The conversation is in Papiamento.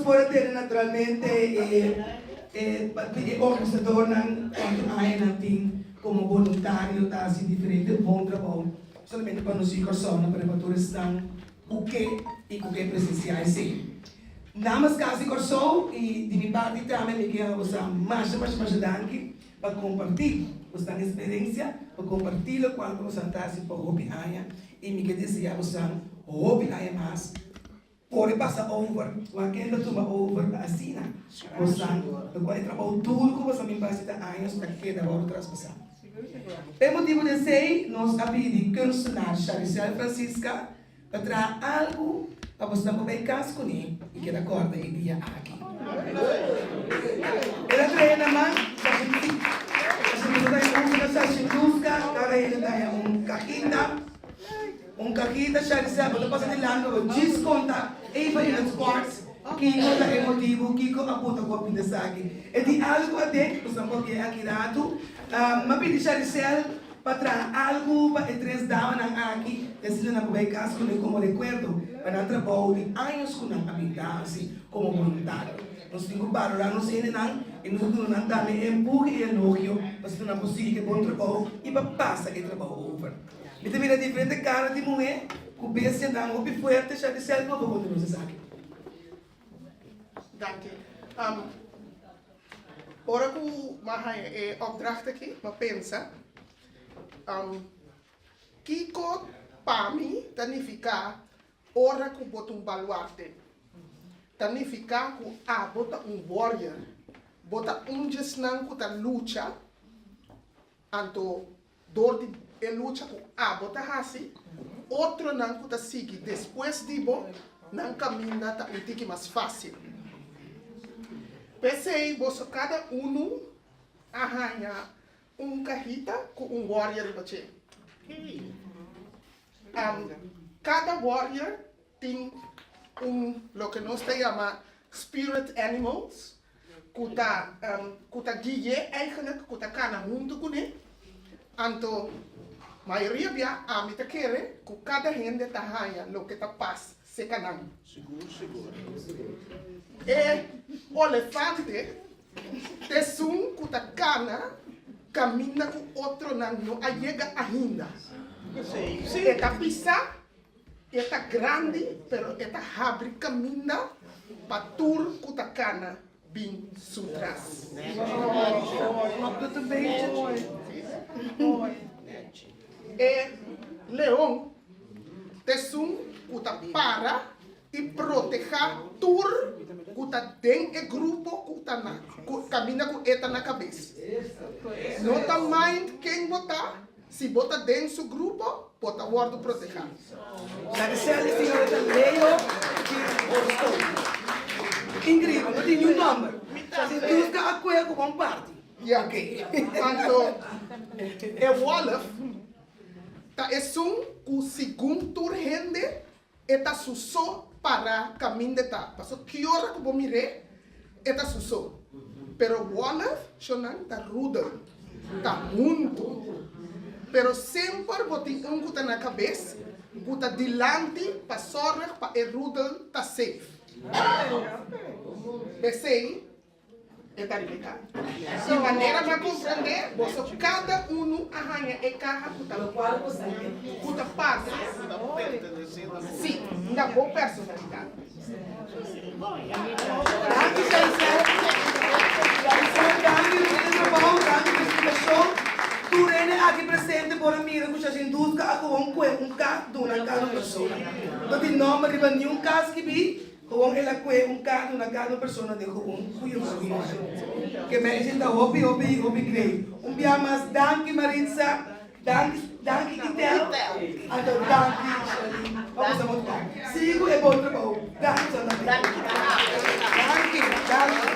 por a tene naturalmente e e e organisadornan kuantu aña nan tin komo boluntario ta hasi diferente bon trabou solamente pa nos yu Kòrsounan pero pa tur esnan ku ke i ku ke presensiá esei. Namens Kas di Kòrsou i di mi parti tambe mi ke haña masha masha masha danki pa kompartí bosnan eksperensia, pa kompartí lokual ku bosan ta hasi pa hopi aña i mi ke deseá bosan hopi aña mas por pasa over, wak ken ta tuma over pa asina bosan lokual e trabou duru ku bosan bin basi ta años ta keda wòrdu traspasá. P'e motibu di esei nos a pidi kunstenaar Charicel Francisca Pa traha algu pa bosnan por bai kas kuné i keda kòrda e dia aki. El a trae na man sashin Sashin boso ta haña un sashin duska, kada hende ta haña un kajita, un kajita Sharisel bo ta pasa dilanti pa bo djis konta even in het kort kiko ta e motibu, kiko a buta ku a pinta esaki. E tin algu aden, bosnan por bia aki ratu. M'a pidi Sharisel Pa traha algu pa e tres damanan aki, e asina nan por bai kas ku nan komo rekuerdo pa nan trabou di años ku nan a bin ta hasi komo boluntario. Nos tin ku balorá nos hendenan i nos ta duna nan tambe e empuhe i elogio pa asina nan por sigui ku e bon trabou i pa pasa e trabou over. Mi ta mira diferente kara di muhé ku bestianan hopi fuerte, Shadicel, por favor konta nos esaki. Danki. Ora ku m'a haña e opdracht aki, m'a pensa, kiko pa mi ta nifiká ora ku bo ta un baluarte? Ta nifiká ku abo ta un warrior, bo ta un djesnan ku ta lucha, anto Dor di e lucha ku abo ta hasi, otronan ku ta sigui despues di bo, nan kaminda ta un tiki mas fásil. P'esei boso kada unu a haña un kahita ku un warrior riba dje. Kada warrior tin un loke nos ta yama spirit animals ku ta ku ta gui'é eigenlijk, ku ta kana huntu kuné. Anto mayoria bia ami ta kere ku kada hende ta haña loke ta pas seka nan. E olefante ta esun ku ta kana kaminda ku otronan no a yega ainda. E ta pisa. E ta grandi, pero e ta habri kaminda pa tur ku ta kana bin su tras. E leon ta esun ku ta para i protehá tur ku ta den e grupo ku ta na kaminda ku e ta na kabes. No ta mind ken bo ta, Si bo ta den su grupo, bo ta wòrdu protehá. Maricel e señora ta Leo di horoscoop. Increíbel, no tin niun nomber. Sa si Dios ta acuer cu bon parti. Ya. Anto e wolf ta esun ku segun tur hende E ta su so para caminda e ta. Paso ki ora cu bo mir'é, e ta su so. Pero wolf shonan ta rudel, ta hunto. Pero semper bo tin un cu ta na cabes, cu ta dilanti pa zorg pa e rudel ta safe. P'esey E ta riba e kaha. Di manera mi a komprendé, boso kada unu a haña e kaha ku ta ku ta parse, sí, na bo personalidat. Danki Shaisel. Shaisel, danki pa e trabou, danki pa e splikashon. Tur hende aki presente por a mira ku Shashinduska a kowon kue un kaha duna kada persona. No tin nòmber riba niun kaha skibí. Gewoon el a kue un kado na kada un persona den gewoon goeiemorgen. Ke mensje ta hopi hopi hopi grei. Un bia mas danki Maritza, danki danki Itel, anto danki Sherlyn pa boso a motivá. Sigui ku e bon trabou. Danki Santa Fe. Danki, danki.